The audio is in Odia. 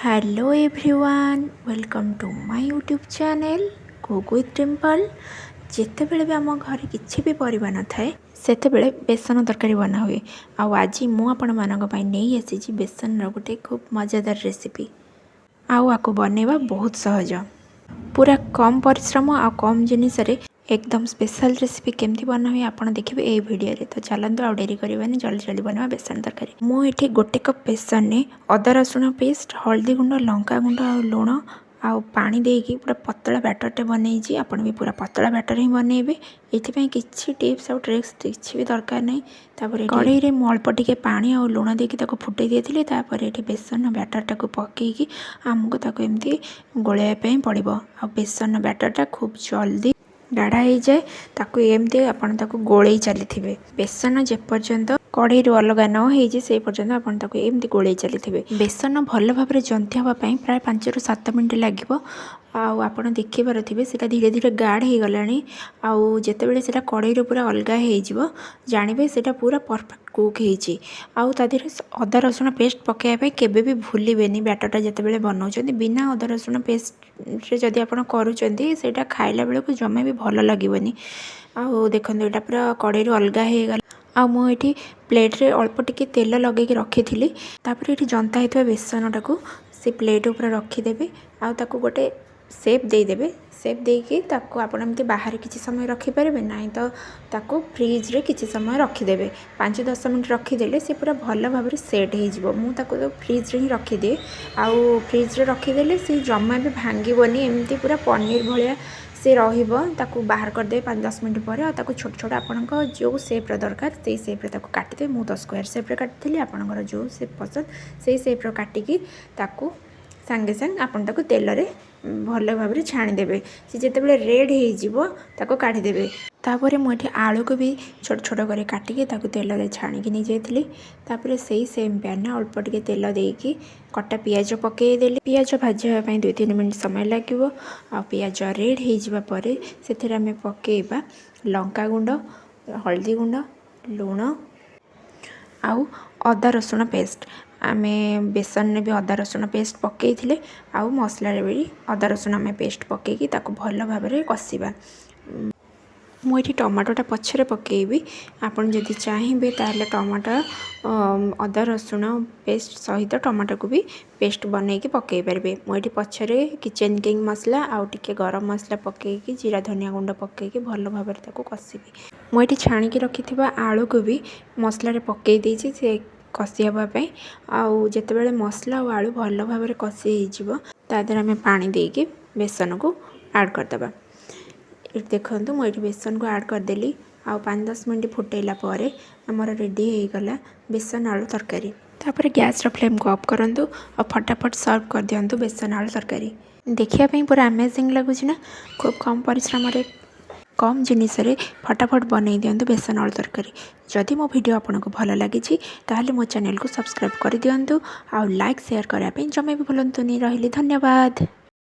Hello everyone, welcome to my YouTube channel Cook with Dimple. ଯେତେବେଳେ ବି ଆମ ଘରେ କିଛି ବି ପରିବା ନଥାଏ, ସେତେବେଳେ ବେସନ ତରକାରୀ ବନାହୁଏ। ଆଉ ଆଜି ମୁଁ ଆପଣମାନଙ୍କ ପାଇଁ ନେଇ ଆସିଛି ବେସନର ଗୋଟେ ଖୁବ୍ ମଜାଦାର ରେସିପି। ଆଉ ଆକୁ ବନେଇବା ବହୁତ ସହଜ। ପୁରା କମ୍ ପରିଶ୍ରମ ଆଉ କମ୍ ଜିନିଷରେ ଏକଦମ ସ୍ପେଶାଲ୍ ରେସିପି କେମିତି ବନା ହୁଏ, ଆପଣ ଦେଖିବେ ଏଇ ଭିଡ଼ିଓରେ। ତ ଚାଲନ୍ତୁ, ଆଉ ଡେରି କରିବାନି, ଜଲ୍ଦି ଜଲ୍ଦି ବନେଇବା ବେସନ ତରକାରୀ। ମୁଁ ଏଠି 1 କପ୍ ବେସନରେ ଅଦା ରସୁଣ ପେଷ୍ଟ, ହଳଦୀ ଗୁଣ୍ଡ, ଲଙ୍କା ଗୁଣ୍ଡ ଆଉ ଲୁଣ ଆଉ ପାଣି ଦେଇକି ପୁରା ପତଳା ବ୍ୟାଟରଟେ ବନେଇଛି। ଆପଣ ବି ପୁରା ପତଳା ବ୍ୟାଟର ହିଁ ବନେଇବେ। ଏଥିପାଇଁ କିଛି ଟିପ୍ସ ଆଉ ଟ୍ରିକ୍ସ କିଛି ବି ଦରକାର ନାହିଁ। ତାପରେ କଢ଼େଇରେ ମୁଁ ଅଳ୍ପ ଟିକେ ପାଣି ଆଉ ଲୁଣ ଦେଇକି ତାକୁ ଫୁଟେଇ ଦେଇଥିଲି। ତାପରେ ଏଠି ବେସନ ବ୍ୟାଟରଟାକୁ ପକେଇକି ଆମକୁ ତାକୁ ଏମିତି ଗୋଳେଇବା ପାଇଁ ପଡ଼ିବ। ଆଉ ବେସନ ବ୍ୟାଟରଟା ଖୁବ୍ ଜଲ୍ଦି ଗାଢ଼ା ହେଇଯାଏ। ତାକୁ ଏମିତି ଆପଣ ତାକୁ ଗୋଳେଇ ଚାଲିଥିବେ। ବେସନ ଯେପର୍ଯ୍ୟନ୍ତ କଢ଼େଇରୁ ଅଲଗା ନ ହେଇଛି, ସେଇ ପର୍ଯ୍ୟନ୍ତ ଆପଣ ତାକୁ ଏମିତି ଗୋଳେଇ ଚାଲିଥିବେ। ବେସନ ଭଲ ଭାବରେ ଜନ୍ତି ହେବା ପାଇଁ ପ୍ରାୟ 5ରୁ 7 ମିନିଟ୍ ଲାଗିବ। ଆଉ ଆପଣ ଦେଖିପାରୁଥିବେ, ସେଇଟା ଧୀରେ ଧୀରେ ଗାଢ଼ ହେଇଗଲାଣି। ଆଉ ଯେତେବେଳେ ସେଇଟା କଢ଼େଇରୁ ପୁରା ଅଲଗା ହେଇଯିବ, ଜାଣିବେ ସେଇଟା ପୁରା ପରଫେକ୍ଟ କୁକ୍ ହେଇଛି। ଆଉ ତା ଦେହରେ ଅଦା ରସୁଣ ପେଷ୍ଟ ପକାଇବା ପାଇଁ କେବେ ବି ଭୁଲିବେନି। ବ୍ୟାଟରଟା ଯେତେବେଳେ ବନାଉଛନ୍ତି, ବିନା ଅଦା ରସୁଣ ପେଷ୍ଟରେ ଯଦି ଆପଣ କରୁଛନ୍ତି, ସେଇଟା ଖାଇଲା ବେଳକୁ ଜମା ବି ଭଲ ଲାଗିବନି। ଆଉ ଦେଖନ୍ତୁ, ଏଇଟା ପୁରା କଢ଼େଇରୁ ଅଲଗା ହେଇଗଲା। ଆଉ ମୁଁ ଏଠି ପ୍ଲେଟ୍ରେ ଅଳ୍ପ ଟିକେ ତେଲ ଲଗେଇକି ରଖିଥିଲି। ତାପରେ ଏଠି ଜନ୍ତା ହେଇଥିବା ବେସନଟାକୁ ସେ ପ୍ଲେଟ୍ ଉପରେ ରଖିଦେବେ ଆଉ ତାକୁ ଗୋଟେ ସେପ୍ ଦେଇଦେବେ। ସେପ୍ ଦେଇକି ତାକୁ ଆପଣ ଏମିତି ବାହାରେ କିଛି ସମୟ ରଖିପାରିବେ, ନାହିଁ ତ ତାକୁ ଫ୍ରିଜ୍ରେ କିଛି ସମୟ ରଖିଦେବେ। 5-10 ମିନିଟ୍ ରଖିଦେଲେ ସେ ପୁରା ଭଲ ଭାବରେ ସେଟ୍ ହେଇଯିବ। ମୁଁ ତାକୁ ତ ଫ୍ରିଜ୍ରେ ହିଁ ରଖିଦିଏ। ଆଉ ଫ୍ରିଜ୍ରେ ରଖିଦେଲେ ସେ ଜମା ବି ଭାଙ୍ଗିବନି, ଏମିତି ପୁରା ପନିର ଭଳିଆ ସେ ରହିବ। ତାକୁ ବାହାର କରିଦେବେ 5-10 ମିନିଟ୍ ପରେ ଆଉ ତାକୁ ଛୋଟ ଛୋଟ ଆପଣଙ୍କ ଯେଉଁ ସେପ୍ର ଦରକାର, ସେଇ ସେପ୍ରେ ତାକୁ କାଟିଦେବେ। ମୁଁ ତ ସ୍କୋୟାର ସେପ୍ରେ କାଟିଥିଲି। ଆପଣଙ୍କର ଯେଉଁ ସେପ୍ ପସନ୍ଦ, ସେଇ ସେପ୍ର କାଟିକି ତାକୁ ସାଙ୍ଗେ ସାଙ୍ଗେ ଆପଣ ତାକୁ ତେଲରେ ଭଲ ଭାବରେ ଛାଣିଦେବେ। ସେ ଯେତେବେଳେ ରେଡ଼୍ ହେଇଯିବ, ତାକୁ କାଢ଼ିଦେବେ। ତାପରେ ମୁଁ ଏଠି ଆଳୁକୁ ବି ଛୋଟ ଛୋଟ କରି କାଟିକି ତାକୁ ତେଲରେ ଛାଣିକି ନେଇଯାଇଥିଲି। ତାପରେ ସେଇ ସେମ୍ ପ୍ୟାନ୍ରେ ଅଳ୍ପ ଟିକେ ତେଲ ଦେଇକି କଟା ପିଆଜ ପକାଇଦେଲି। ପିଆଜ ଭାଜି ହେବା ପାଇଁ 2-3 ମିନିଟ୍ ସମୟ ଲାଗିବ। ଆଉ ପିଆଜ ରେଡ଼୍ ହେଇଯିବା ପରେ ସେଥିରେ ଆମେ ପକାଇବା ଲଙ୍କା ଗୁଣ୍ଡ, ହଳଦୀ ଗୁଣ୍ଡ, ଲୁଣ ଆଉ ଅଦା ରସୁଣ ପେଷ୍ଟ। ଆମେ ବେସନରେ ବି ଅଦା ରସୁଣ ପେଷ୍ଟ ପକାଇଥିଲେ ଆଉ ମସଲାରେ ବି ଅଦା ରସୁଣ ଆମେ ପେଷ୍ଟ ପକାଇକି ତାକୁ ଭଲ ଭାବରେ କଷିବା। ମୁଁ ଏଠି ଟମାଟୋଟା ପଛରେ ପକାଇବି। ଆପଣ ଯଦି ଚାହିଁବେ, ତାହେଲେ ଟମାଟୋ ଅଦା ରସୁଣ ପେଷ୍ଟ ସହିତ ଟମାଟୋକୁ ବି ପେଷ୍ଟ ବନେଇକି ପକାଇ ପାରିବେ। ମୁଁ ଏଠି ପଛରେ କିଚେନ୍ କିଙ୍ଗ ମସଲା ଆଉ ଟିକେ ଗରମ ମସଲା ପକାଇକି, ଜିରା ଧନିଆ ଗୁଣ୍ଡ ପକାଇକି ଭଲ ଭାବରେ ତାକୁ କଷିବି। ମୁଁ ଏଠି ଛାଣିକି ରଖିଥିବା ଆଳୁକୁ ବି ମସଲାରେ ପକାଇ ଦେଇଛି ସେ କଷି ହେବା ପାଇଁ। ଆଉ ଯେତେବେଳେ ମସଲା ଆଉ ଆଳୁ ଭଲ ଭାବରେ କଷି ହେଇଯିବ, ତା ଦେହରେ ଆମେ ପାଣି ଦେଇକି ବେସନକୁ ଆଡ଼୍ କରିଦେବା। ଏଠି ଦେଖନ୍ତୁ, ମୁଁ ଏଠି ବେସନକୁ ଆଡ଼୍ କରିଦେଲି। ଆଉ 5-10 ମିନିଟ୍ ଫୁଟେଇଲା ପରେ ଆମର ରେଡ଼ି ହେଇଗଲା ବେସନ ଆଳୁ ତରକାରୀ। ତାପରେ ଗ୍ୟାସ୍ର ଫ୍ଲେମ୍କୁ ଅଫ୍ କରନ୍ତୁ ଆଉ ଫଟାଫଟ ସର୍ଭ କରିଦିଅନ୍ତୁ ବେସନ ଆଳୁ ତରକାରୀ। ଦେଖିବା ପାଇଁ ପୁରା ଆମେଜିଂ ଲାଗୁଛି ନା? ଖୁବ୍ କମ୍ ପରିଶ୍ରମରେ, କମ୍ ଜିନିଷରେ ଫଟାଫଟ ବନେଇ ଦିଅନ୍ତୁ ବେସନ ଆଳୁ ତରକାରୀ। ଯଦି ମୋ ଭିଡ଼ିଓ ଆପଣଙ୍କୁ ଭଲ ଲାଗିଛି, ତାହେଲେ ମୋ ଚ୍ୟାନେଲକୁ ସବସ୍କ୍ରାଇବ୍ କରିଦିଅନ୍ତୁ ଆଉ ଲାଇକ୍, ସେୟାର କରିବା ପାଇଁ ଜମା ବି ଭୁଲନ୍ତୁନି। ରହିଲି, ଧନ୍ୟବାଦ।